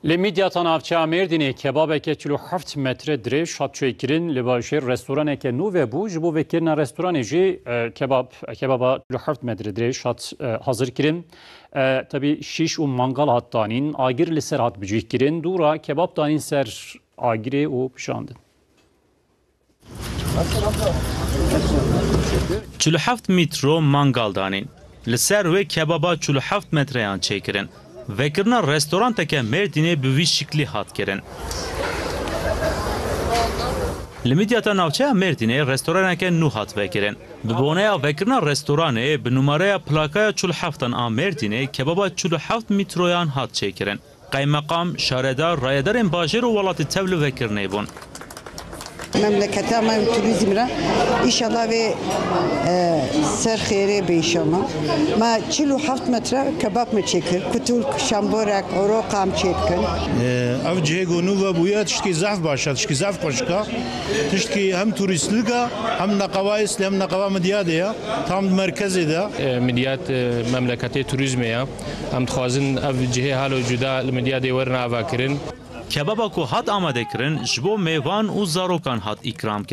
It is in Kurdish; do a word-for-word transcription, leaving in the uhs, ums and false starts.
Li Midyata navçeya Mêrdînê kebabeke çil û heft metre dirêj hat çêkirin. Li bajêr restoraneke nû vebû, ji bo vekirina restoranê jî, e, kebab, kebaba çil û heft metre dirêj hat, e, hazir kirin. E, tebî şîş û mangal hat danîn, agir li ser hat bicîh kirin. Dû re kebab danîn ser agirê û pişandin. Çil û heft mîtro mangal danîn. Li ser wê kebaba çil û heft metreyan çêkirin. Vekirina restoranteke Mêrdînê bi vî şiklî hat kirin. Li Midyata navçeya Mêrdînê restoraneke nû hat vekirin. Bi boneya vekirina restoranê bi numareya plakaya çil û heftan a Mêrdînê kebaba çil û heft mîtroyan hat çêkirin. Qeymeqam, şaredar, rayedarên bajêr û welatî tev li vekirinê bûn. Memleketa me û turîzm re, înşallah vê, e, ser xêrê be înşallah. Me çil û heft metre kebab me çêkir. Kutulk, şamborek, oroqa em çêdikin. E, ev cihê ku nû vebûye, tiştkî zehf baş e, tiştkî zehf xweşik e. Tiştkî hem turîstlik e, hem neqewa Îslê, hem neqewa Midyadê ye. Tam di merkezê de. E, Midyat, e, memleketê turîzmê ye. Em dixwazin ev cihê halo cuda li Midyadê werin avakirin. Kebaba ku hat amadekirin, ji bo mêvan û zarokan hat îkramkirin.